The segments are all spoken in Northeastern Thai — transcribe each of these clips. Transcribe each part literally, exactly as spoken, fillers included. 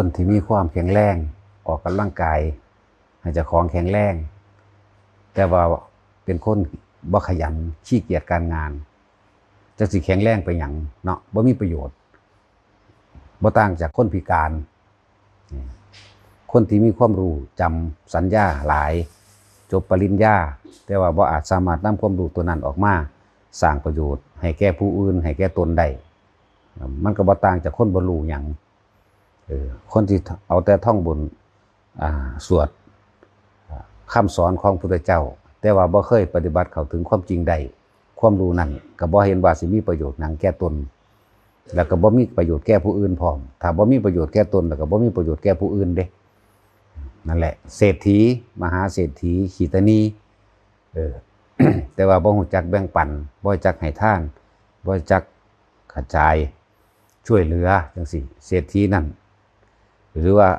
คนที่มีความแข็งแรง ออกกำลังกายให้เจ้าของแข็งแรง แต่ว่าเป็นคนบ่ขยัน ขี้เกียจการงาน จักสิแข็งแรงไปหยังเนาะ บ่มีประโยชน์ บ่ต่างจากคนพิการ คนที่มีความรู้จำสัญญาหลาย จบปริญญา แต่ว่าบ่อาจสามารถนำความรู้ตัวนั้นออกมาสร้างประโยชน์ให้แก่ผู้อื่น ให้แก่ตนได้ มันก็บ่ต่างจากคนบ่รู้หยัง เออ คนที่เอาแต่ท่องบน อ่า สวด อ่า คำสอนของพุทธเจ้า แต่ว่าบ่เคยปฏิบัติเข้าถึงความจริงได้ ความรู้นั้นก็บ่เห็นว่าสิมีประโยชน์หยังแก่ตน แล้วก็บ่มีประโยชน์แก่ผู้อื่นพร้อม ถ้าบ่มีประโยชน์แก่ตน แล้วก็บ่มีประโยชน์แก่ผู้อื่นเด้ นั่นแหละ เศรษฐี มหาเศรษฐี ขีตนี เออ แต่ว่าบ่รู้จักแบ่งปัน บ่รู้จักให้ทาน บ่รู้จักกระจาย ช่วยเหลือจังซี้ เศรษฐีนั่น หรือว่า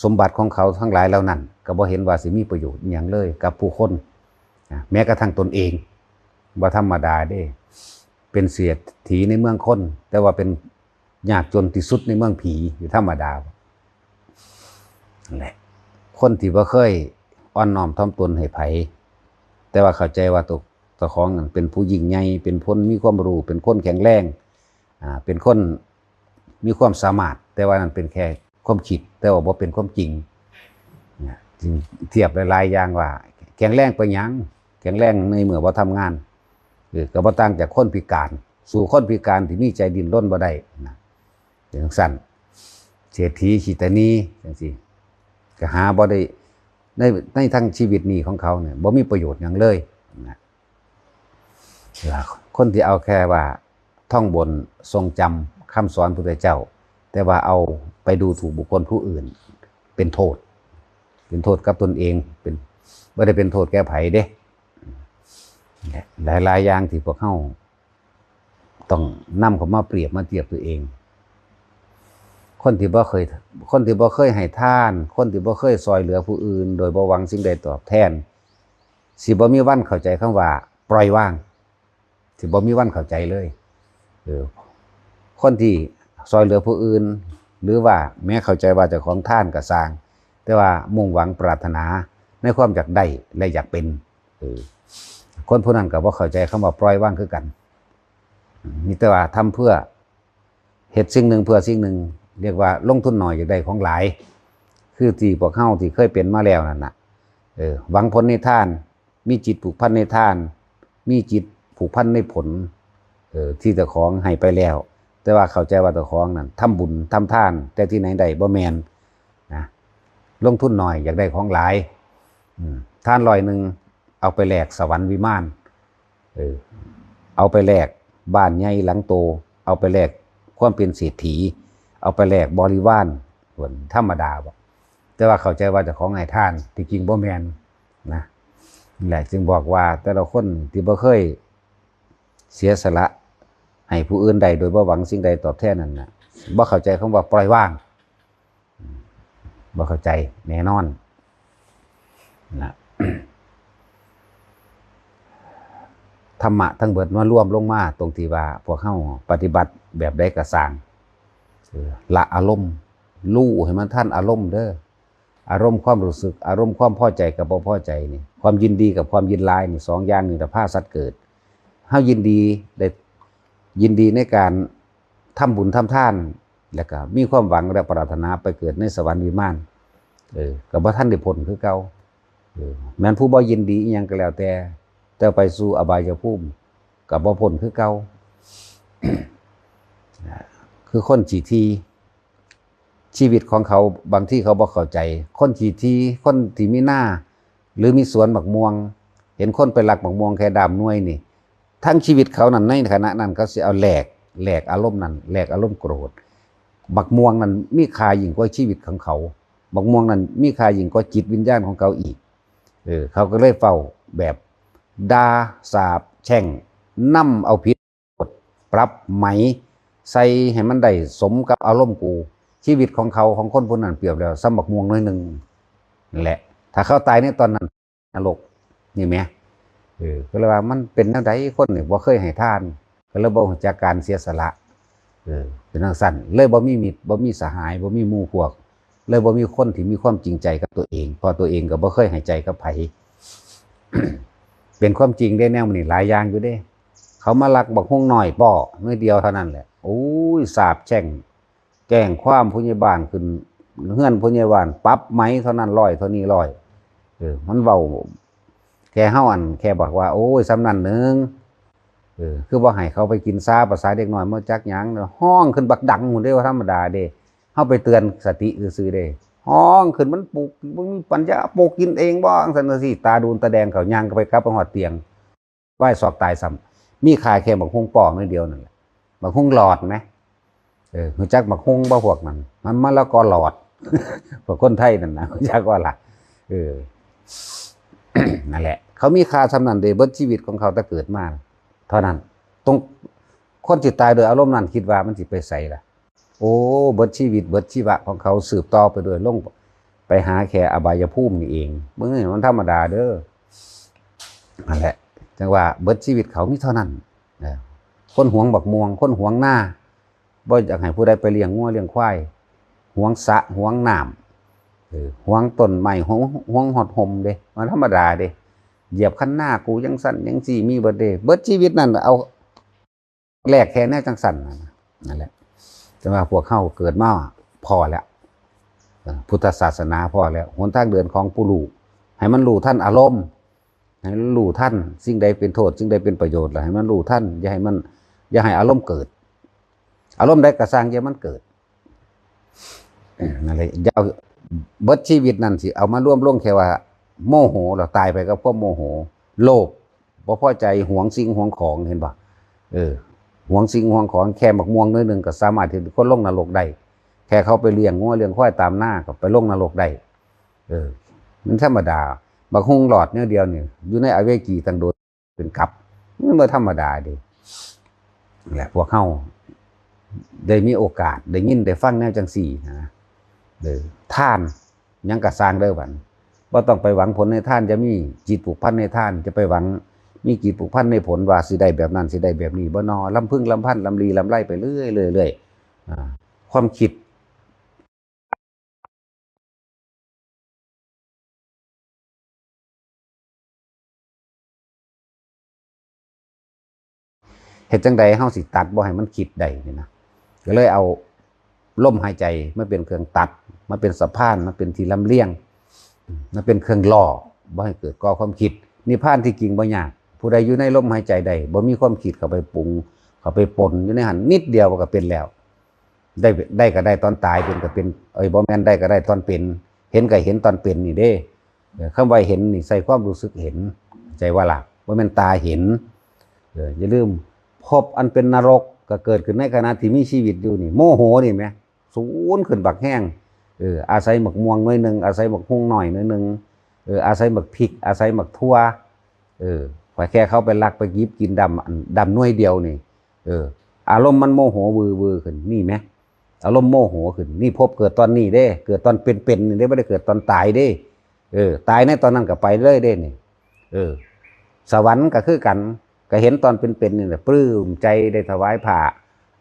สมบัติของเขาทั้งหลายเหล่านั้น ก็บ่เห็นว่าสิมีประโยชน์อิหยังเลยกับผู้คน นะ แม้กระทั่งตนเอง บ่ธรรมดาเด้ เป็นเศรษฐีในเมืองคน แต่ว่าเป็นยากจนที่สุดในเมืองผี อยู่ธรรมดา นั่นแหละ คนที่บ่เคยอ่อนน้อมถ่อมตนให้ไผ แต่ว่าเข้าใจว่าตัว เจ้าของนั้นเป็นผู้ยิ่งใหญ่ เป็นคนมีความรู้ เป็นคนแข็งแรง อ่า เป็นคนมีความสามารถ แต่ว่านั้นเป็นแค่ความคิด แต่ว่าบ่เป็นความจริง นะ จึงเทียบหลายๆอย่างว่า แข็งแรงไปหยัง แข็งแรงในเมื่อบ่ทำงาน เออ ก็บ่ต่างจากคนพิการ สู้คนพิการที่มีใจดิ้นรนบ่ได้นะ จังซั่น เศรษฐีขีตนีจังซี้ ก็หาบ่ได้ ใน ในทั้งชีวิตนี้ของเขาเนี่ย บ่มีประโยชน์หยังเลยนะ คนที่เอาแค่ว่าท่องบน ทรงจำคำสอนพุทธเจ้า แต่ว่าเอาไปดูถูกบุคคลผู้อื่น เป็นโทษ เป็นโทษกับตนเอง เป็น บ่ได้เป็นโทษแก่ไผเด้ หลายๆอย่างที่พวกเฮาต้องนำเข้ามาเปรียบมาเทียบตัวเอง คนที่บ่เคย คนที่บ่เคยให้ทาน คนที่บ่เคยซอยเหลือผู้อื่น โดยบ่หวังสิ่งใดตอบแทน สิบ่มีวันเข้าใจคำว่าปล่อยวาง สิบ่มีวันเข้าใจเลย เออ คนที่ซอยเหลือผู้อื่น หรือว่าแม้เข้าใจว่าเจ้าของทานก็ซ่าง แต่ว่ามุ่งหวังปรารถนาในความอยากได้และอยากเป็น เออ คนผู้นั้นก็บ่เข้าใจคำว่าปล่อยวางคือกัน มีแต่ว่าทำเพื่อ เฮ็ดสิ่งหนึ่งเพื่อสิ่งหนึ่ง เรียกว่าลงทุนน้อยอยากได้ของหลาย คือที่พวกเฮาที่เคยเป็นมาแล้วนั่นน่ะ เออ หวังผลในทาน มีจิตผูกพันในทาน มีจิตผูกพันในผล เออ ที่เจ้าของให้ไปแล้ว แต่ว่าเข้าใจว่าเจ้าของนั่นทำบุญทำทาน แต่ที่ไหนได้บ่แม่นนะ ลงทุนน้อยอยากได้ของหลาย อืม ทานร้อยหนึ่ง เอาไปแลกสวรรค์วิมาน เออ เอาไปแลกบ้านใหญ่หลังโต เอาไปแลกความเป็นเศรษฐี เอาไปแลกบริวาร ส่วนธรรมดาบ่ แต่ว่าเข้าใจว่าเจ้าของให้ทาน ที่จริงบ่แม่นนะ นั่นแหละ จึงบอกว่าแต่ละคนที่บ่เคยเสียสละให้ผู้อื่นได้โดยบ่หวังสิ่งใดตอบแทนนั่นน่ะ บ่เข้าใจคำว่าปล่อยวาง บ่เข้าใจแน่นอนนะ ธรรมะทั้งเบิดมารวมลงมาตรงที่ว่าพวกเฮาปฏิบัติแบบใดก็ซ่าง เออ ละอารมณ์ รู้ให้มันทันอารมณ์เด้อ อารมณ์ความรู้สึก อารมณ์ความพอใจกับบ่พอใจนี่ ความยินดีกับความยินร้ายนี่ สองอย่างนี่แหละพาสัตว์เกิด เฮายินดีได้ ยินดีในการทำบุญทำทาน แล้วก็มีความหวังและปรารถนาไปเกิดในสวรรค์วิมาน เออ ก็บ่ทันได้พ้นคือเก่า เออ แม้นผู้บ่ยินดีอิหยังก็แล้วแต่ แต่ไปสู่อบายภูมิ ก็บ่พ้นคือเก่า คือคนขี้ถี่ ชีวิตของเขาบางทีเขาบ่เข้าใจ คนขี้ถี่ คนที่มีนา หรือมีสวนบักม่วง เห็นคนไปลักบักม่วงแค่ด้ามหน่วยนี่ ทั้งชีวิตเขานั่นในขณะนั้นเขาสิเอาแลก แลกอารมณ์นั้น แลกอารมณ์โกรธ บักม่วงนั้นมีค่ายิ่งกว่าชีวิตของเขา บักม่วงนั้นมีค่ายิ่งกว่าจิตวิญญาณของเขาอีก เออ เขาก็เลยเฝ้าแบบด่า สาปแช่ง นำเอาผิด ปรับไหม ใส่ให้มันได้สมกับอารมณ์กู ชีวิตของเขา ของคนผู้นั้นเปรียบแล้วส่ำบักม่วงหน่วยหนึ่ง นั่นแหละ ถ้าเขาตายในตอนนั้น นรก นี่แหม เออ ก็เลยว่ามันเป็นแนวใด คนนี่บ่เคยให้ทาน ก็เลยบ่รู้จักการเสียสละ เออ เป็นจั่งซั้น เลยบ่มีมิตร บ่มีสหาย บ่มีหมู่พวก เลยบ่มีคนที่มีความจริงใจกับตัวเอง เพราะตัวเองก็บ่เคยให้ใจกับไผ เป็นความจริงเด้ แนวนี้หลายอย่างอยู่เด้ เขามาลักบักฮุ่งน้อยป้อน้อยเดียวเท่านั้นแหละ โอ้ย สาปแช่ง แจ้งความผู้ใหญ่บ้านขึ้น เฮือนผู้ใหญ่บ้าน ปรับไหมเท่านั้นร้อย เท่านี้ร้อย เออ มันเว้า แค่เฮาอัน แค่บอกว่า โอ้ย ส่ำนั้นหนึ่ง เออ คือบ่ให้เขาไปกินซา ภาษาเด็กน้อยบ่จักหยัง ฮ้องขึ้นบักดังพู้นเด้ ว่าธรรมดาเด้ เฮาไปเตือนสติซื่อๆเด้ ฮ้องขึ้น มันปลูก บ่มีปัญญาปลูกกินเองบ่ จั่งซั้นจั่งซี้ ตาดูนตาแดงเขา ย่างก็ไปกลับไปฮอดเตียง ไหว้ศอกตายซ้ำ มีค่าแค่บักฮุ่งป้อน้อยเดียวนั่นแหละ บักฮุ่งหลอดไหม เออ รู้จักบักฮุ่งบ่พวกนั้น มันมะละกอหลอด พวกคนไทยนั่นนะ รู้จักว่าล่ะ เออ นั่นแหละ เขามีค่าส่ำนั้นเด้ เบิดชีวิตของเขาแต่เกิดมา เท่านั้น ตรง คนสิตายโดยอารมณ์นั้น คิดว่ามันสิไปไสล่ะ โอ้ เบิดชีวิต เบิดชีวะของเขาสืบต่อไปโดยลง ไปหาแค่อบายภูมินี่เอง เบิ่งนี่มันธรรมดาเด้อ นั่นแหละ จั่งว่าเบิดชีวิตเขามีเท่านั้น นะ คนหวงบักม่วง คนหวงนา บ่อยากให้ผู้ใดไปเลี้ยงงัวเลี้ยงควาย หวงสระ หวงน้ำ เออ หวงต้นไม้ หวง หวงฮอดฮ่มเด้ มันธรรมดาเด้ เหยียบคันนากูจั่งซั้นจั่งซี้ มีเบิดเด้ เบิดชีวิตนั่นเอา แลกแค่แนวจั่งซั้นน่ะนะ นั่นแหละ แต่ว่าพวกเฮาเกิดมาพอแล้ว เอ่อ พุทธศาสนาพอแล้ว หนทางเดินของผู้รู้ ให้มันรู้ทันอารมณ์ ให้มันรู้ทัน สิ่งใดเป็นโทษ สิ่งใดเป็นประโยชน์ แล้วให้มันรู้ทัน อย่าให้มัน อย่าให้อารมณ์เกิด อารมณ์ใดก็ซ่าง อย่ามันเกิด เออ นั่นแหละ อย่าเอา เบิดชีวิตนั่นสิเอามารวมลงแค่ว่า โมโห แล้วตายไปกับความโมโห โลภ บ่พอใจ หวงสิ่งหวงของ เห็นบ่ เออ หวงสิ่งหวงของ แค่บักม่วงน้อยหนึ่งก็สามารถเฮ็ดให้คนลงนรกได้ แค่เขาไปเลี้ยงงัวเลี้ยงควายตามนาก็ไปลงนรกได้ เออ มันธรรมดา บักฮุ่งหลอดน้อยเดียวนี่ อยู่ในอเวจีตั้งโดน เป็นกับ มันบ่ธรรมดาเด้ แหละ พวกเฮาได้มีโอกาสได้ยินได้ฟังแนวจั่งซี้นะ เออ ทานหยังก็ซ่างเด้อบัด บ่ต้องไปหวังผลในทาน อย่ามีจิตผูกพันในทาน จะไปหวังมีจิตผูกพันในผลว่าสิได้แบบนั้น สิได้แบบนี้ บ่นอ ลำพึงลำพัน ลำลีลำไรไปเรื่อยๆ เรื่อยๆ อ่า ความคิด เฮ็ดจั่งใดเฮาสิตัดบ่ให้มันคิดได้นี่นะ ก็เลยเอาลมหายใจมาเป็นเครื่องตัด มาเป็นสะพาน มาเป็นที่ลำเลียง มาเป็นเครื่องล่อ บ่ให้เกิดก่อความคิด นิพพานที่จริงบ่ยาก ผู้ใดอยู่ในลมหายใจได้ บ่มีความคิดเข้าไปปรุง เข้าไปปนอยู่ในหั้นนิดเดียวก็เป็นแล้ว ได้ ได้ก็ได้ตอนตาย เป็นก็เป็น เอ้ย บ่แม่น ได้ก็ได้ตอนเป็น เห็นก็เห็นตอนเป็นนี่เด้ เออ คำว่าเห็นนี่ใส่ความรู้สึกเห็น ใจว่าล่ะ บ่แม่นตาเห็น เออ อย่าลืม ภพอันเป็นนรกก็เกิดขึ้นในขณะที่มีชีวิตอยู่นี่ โมโหนี่แหม สูนขึ้นบักแฮง เออ อาศัยบักม่วงหน่วยหนึ่ง อาศัยบักฮุ่งน้อยหน่วยหนึ่ง เออ อาศัยบักพริก อาศัยบักถั่ว เออ ข้อยแค่เข้าไปลักไปหยิบกินดำ อันดำหน่วยเดียวนี่ เออ อารมณ์มันโมโหวือวือขึ้น นี่แหม อารมณ์โมโหขึ้น นี่ภพเกิดตอนนี้เด้ เกิดตอนเป็นๆ นี่เด้ บ่ได้เกิดตอนตายเด้ เออ ตายในตอนนั้นก็ไปเลยเด้นี่ เออ สวรรค์ก็คือกัน ก็เห็นตอนเป็นๆ นี่แหละ ปลื้มใจได้ถวายผ้า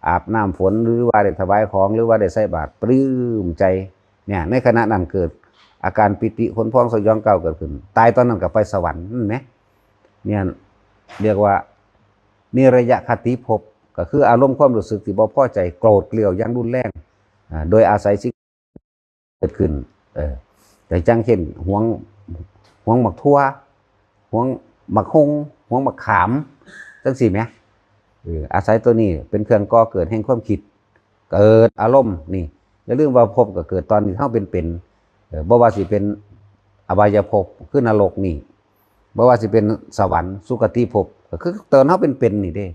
อาบน้ำฝน หรือว่าได้ถวายของ หรือว่าได้ใส่บาตร ปลื้มใจ เนี่ย ในขณะนั้นเกิดอาการปีติขนพองสยองกล้าวเกิดขึ้น ตายตอนนั้นก็ไปสวรรค์ เห็นไหม เนี่ย เรียกว่า นิรยคติภพ ก็คืออารมณ์ความรู้สึกที่บ่พอใจ โกรธเกลี้ยวอย่างรุนแรง อ่า โดยอาศัยสิ่งเกิดขึ้น เออ แต่จั่งเช่น หวง หวงบักถั่ว หวงบักฮุ่ง หวงบักขาม จั่งซี้แหม เออ อาศัยตัวนี้เป็นเครื่องก่อเกิดแห่งความคิด เกิดอารมณ์นี่ อย่าลืมว่าภพก็เกิดตอนที่เฮาเป็นๆ เออ บ่ว่าสิเป็นอบายภพ คือนรกนี่ บ่ว่าสิเป็นสวรรค์ สุคติภพ ก็คือตอนเฮาเป็นๆ นี่เด้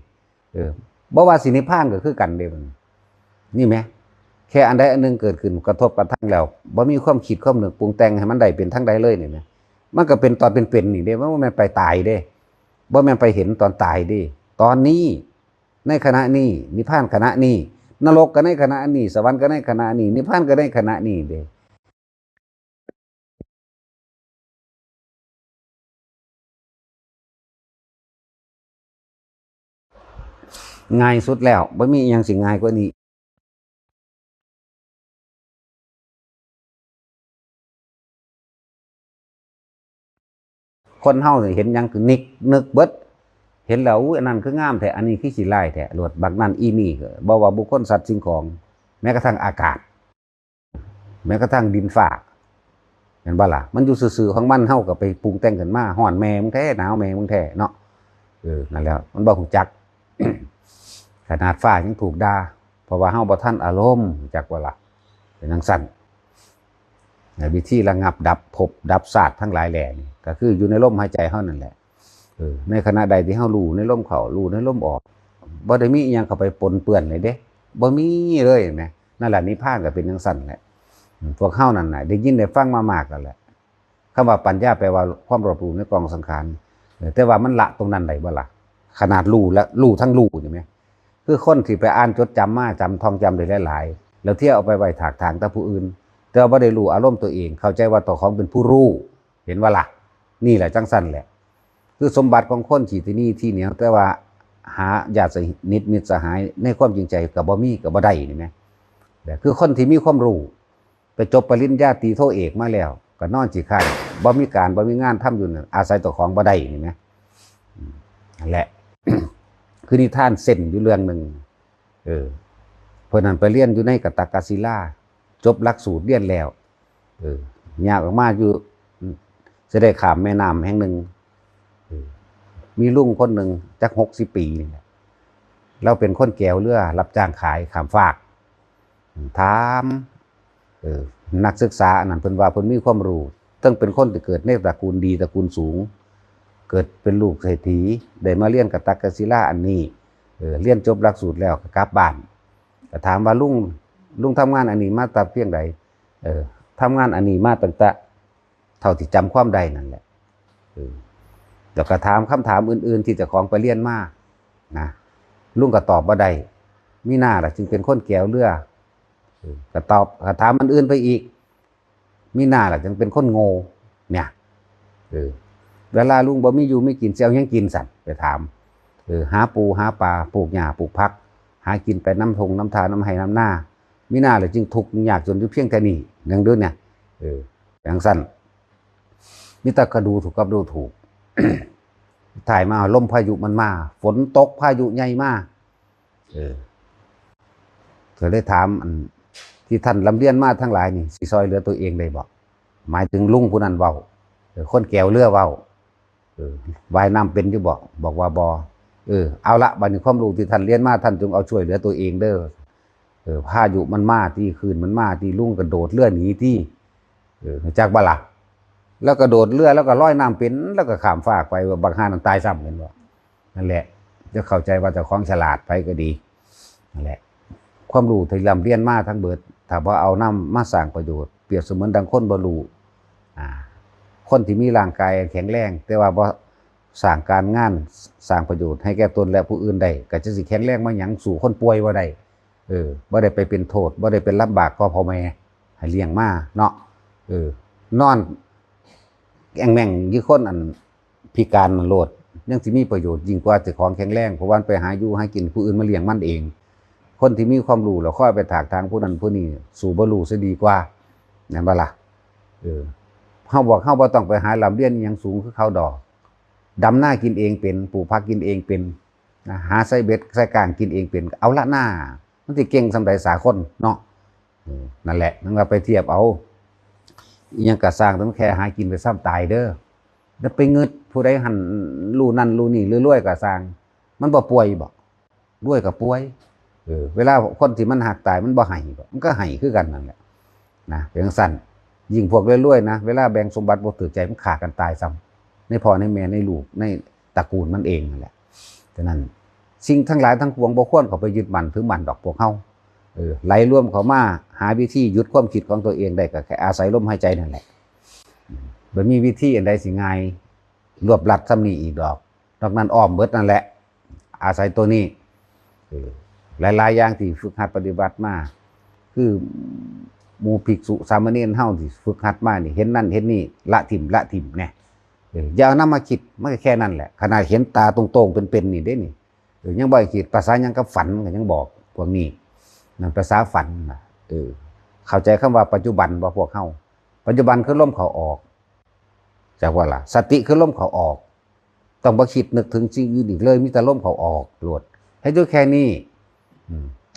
เออ บ่ว่าสินิพพานก็คือกันเด้ บัดนี้ นี่แหม แค่อันใดอันหนึ่งเกิดขึ้นกระทบกระทั่งแล้ว บ่มีความคิดความนึกปรุงแต่งให้มันได้เป็นทางใดเลยนี่แหม มันก็เป็นตอนเป็นๆ นี่เด้ มันบ่แม่นไปตายเด้ บ่แม่นไปเห็นตอนตายเด้ ตอนนี้ ในขณะนี้ นิพพานขณะนี้ นรกก็ในขณะนี้ สวรรค์ก็ในขณะนี้ นิพพานก็ในขณะนี้เด้ ง่ายสุดแล้ว บ่มีอิหยังสิง่ายกว่านี้ คนเฮานี่เห็นหยังคือนึกนึกเบิด เห็นแล้ว อุ้ย อันนั้นคืองามแท้ อันนี้คือขี้ร้ายแท้ โลด บักนั้นอีนี่ บ่ว่าบุคคล สัตว์ สิ่งของ แม้กระทั่งอากาศ แม้กระทั่งดินฟ้า เห็นบ่ล่ะ มันอยู่ซื่อๆของมัน เฮาก็ไปปรุงแต่งขึ้นมา ฮ้อนแม่มึงแท้ หนาวแม่มึงแท้เนาะ เออ นั่นแหละ มันบ่ฮู้จัก ขนาดฟ้ายังถูกด่า เพราะว่าเฮาบ่ทันอารมณ์ จักบ่ล่ะ เป็นจั่งซั้น วิธีระงับดับภพดับชาติทั้งหลายแหล่นี่ ก็คืออยู่ในลมหายใจเฮานั่นแหละ เออ ในขณะใดที่เฮารู้ในลมเข้า รู้ในลมออก บ่ได้มีอิหยังเข้าไปปนเปื้อนเลยเด้ บ่มีเลยแหม นั่นแหละนิพพานก็เป็นจั่งซั้นแหละ อืม พวกเฮานั่นน่ะ ได้ยินได้ฟังมามากแล้วแหละ คำว่าปัญญาแปลว่าความรอบรู้ในกองสังขาร เออ แต่ว่ามันละตรงนั้นได้บ่ล่ะ ขนาดรู้และรู้ทั้งรู้นี่แหม คือคนที่ไปอ่านจดจำมา จำท่องจำได้หลายๆ แล้วเที่ยวเอาไปไว้ถากถางแต่ผู้อื่น แต่ว่าบ่ได้รู้อารมณ์ตัวเอง เข้าใจว่าตัวของเป็นผู้รู้ เห็นบ่ล่ะ นี่แหละจั่งซั้นแหละ คือสมบัติของคนขี้ที่นี่ที่เหนียว แต่ว่าหาญาติสนิทมิตรสหายในความจริงใจก็บ่มี ก็บ่ได้นี่แหม แต่คือคนที่มีความรู้ ไปจบปริญญาตรีโทเอกมาแล้ว ก็นอนขี้ค้าน บ่มีการบ่มีงานทำอยู่นั่น อาศัยเจ้าของบ่ได้นี่แหม อืม นั่นแหละ คือนิทานเส้นอยู่เรื่องหนึ่ง เออ เพิ่นนั่นไปเรียนอยู่ในกะตะกะศิลา จบหลักสูตรเรียนแล้ว เออ ย่างออกมาอยู่ จะได้ข้ามแม่น้ำแห่งหนึ่ง เออ มีลุงคนหนึ่งจักหกสิบปีนี่แหละ ลาวเป็นคนแก๋วเรือ รับจ้างขายข้ามฟาก ถาม เออ นักศึกษาอันนั้นเพิ่นว่าเพิ่นมีความรู้ เทิงเป็นคนที่เกิดในตระกูลดีตระกูลสูง เกิดเป็นลูกเศรษฐี ได้มาเรียนกะตะกะศิลาอันนี้ เออ เรียนจบหลักสูตรแล้วก็กลับบ้าน ก็ถามว่า ลุง ลุงทำงานอันนี้มาแต่เพียงใด เออ ทำงานอันนี้มาตั้งแต่เท่าที่จำความได้นั่นแหละ เออ แล้วก็ถามคำถามอื่นๆที่เจ้าของไปเรียนมานะ ลุงก็ตอบบ่ได้ มีหน้าล่ะจึงเป็นคนแก๋วเรือ เออ ก็ตอบ ก็ถามอันอื่นไปอีก มีหน้าล่ะจึงเป็นคนโง่ เนี่ย เออ เวลาลุงบ่มีอยู่มีกินสิเอาหยังกินสั่น ไปถาม เออ หาปูหาปลา ปลูกหญ้าปลูกผัก หากินไปนำท่งนำทานำไฮ่นำนา มีหน้าล่ะจึงทุกข์ยากจนอยู่เพียงแค่นี้ หนึ่งเดือนเนี่ย เออ จั่งซั้น มีแต่กะดูถูกกับดูถูก ท้ายมาลมพายุมันมา ฝนตกพายุใหญ่มา เออ ก็เลยถาม อันที่ท่านร่ำเรียนมาทั้งหลายนี่ สิซ่อยเหลือตัวเองได้บ่ หมายถึงลุงผู้นั้นเว้า เออ คนแก๋วเรือเว้า เออ ว่ายน้ำเป็นอยู่บ่ บอกว่าบ่ เออ เอาละ บัดนี้ความรู้ที่ท่านเรียนมา ท่านจงเอาช่วยเหลือตัวเองเด้อ เออ พายุมันมาติ คลื่นมันมาติ ลุงกระโดดเรือหนีติ เออ รู้จักบ่ล่ะ แล้วกระโดดเรือ แล้วก็ลอยน้ำเป็น แล้วก็ข้ามฟากไป บักห่านั้นตายซ้ำ เห็นบ่ นั่นแหละ จะเข้าใจว่าเจ้าของฉลาด ไผก็ดี นั่นแหละ ความรู้ที่ร่ำเรียนมาทั้งเบิด ถ้าบ่เอานำมาสร้างประโยชน์ เปรียบเสมือนดังคนบ่รู้ อ่า คนที่มีร่างกายแข็งแรง แต่ว่าบ่สร้างการงาน สร้างประโยชน์ให้แก่ตนและผู้อื่นได้ ก็จะสิแข็งแรงมาหยัง สู้คนป่วยบ่ได้ เออ บ่ได้ไปเป็นโทษ บ่ได้เป็นลำบากต่อพ่อแม่ ให้เลี้ยงมาเนาะ เออ นอนแอ่งแม่งอยู่คนอันพิการนั่นโลด ยังสิมีประโยชน์ยิ่งกว่าเจ้าของแข็งแรง เพราะว่ามันไปหาอยู่หากินผู้อื่นมาเลี้ยงมันเอง คนที่มีความรู้แล้วคอยไปถากถางผู้นั้นผู้นี้ สู้บ่รู้ซะดีกว่า แม่นบ่ล่ะ เออ เฮาบอกเฮาบ่ต้องไปหาร่ำเรียนอิหยังสูงคือเขาดอก ดำนากินเองเป็น ปลูกผักกินเองเป็น นะ หาใส่เบ็ดใส่ก้างกินเองเป็น เอาละหน้า มันสิเก่งส่ำใดสาคนเนาะ เออ นั่นแหละ นั่นก็ไปเทียบเอา อิหยังก็ซ่าง แต่มันแค่หากินไปซ้ำตายเด้อ แล้วไปงึดผู้ใดหั่น รู้นั่นรู้นี่ รวยๆก็ซ่าง มันบ่ป่วยบ่ รวยก็ป่วย เออ เวลาคนที่มันฮักตายมันบ่ไห้บ่ มันก็ไห้คือกันนั่นแหละ นะ เป็นจั่งซั้น ยิ่งพวกรวยๆนะ เวลาแบ่งสมบัติบ่ถืกใจ มันฆ่ากันตายซ้ำ ในพ่อในแม่ ในลูก ในตระกูลมันเองนั่นแหละ ฉะนั้น สิ่งทั้งหลายทั้งปวงบ่ควรเข้าไปยึดมั่นถือมั่นดอกพวกเฮา เออ ไหลรวมเข้ามา หาวิธีหยุดความคิดของตัวเองได้ก็แค่อาศัยลมหายใจนั่นแหละ อืม บ่มีวิธีอันใดสิง่าย รวบรัดส่ำนี้อีกดอก นอกนั้นอ้อมเบิดนั่นแหละ อาศัยตัวนี้ เออ หลายๆอย่างที่ฝึกหัดปฏิบัติมา คือหมู่ภิกษุสามเณรเฮาที่ฝึกหัดมานี่ เห็นนั่นเห็นนี่ ละถิ่ม ละถิ่มแหน่ เออ อย่าเอานำมาคิด มันก็แค่นั้นแหละ ขนาดเห็นตาตรงๆ เป็นๆ นี่เด้นี่ เออ ยังบ่ได้คิด ประสาหยังกับฝัน ก็ยังบอกพวกนี้ นั่นภาษาฝันน่ะ เออ เข้าใจคำว่าปัจจุบันบ่พวกเฮา ปัจจุบันคือลมเข้าออก จักว่าล่ะ สติคือลมเข้าออก ต้องบ่คิดนึกถึงสิ่งอื่นอีกเลย มีแต่ลมเข้าออกโลด เฮ็ดอยู่แค่นี้ อืม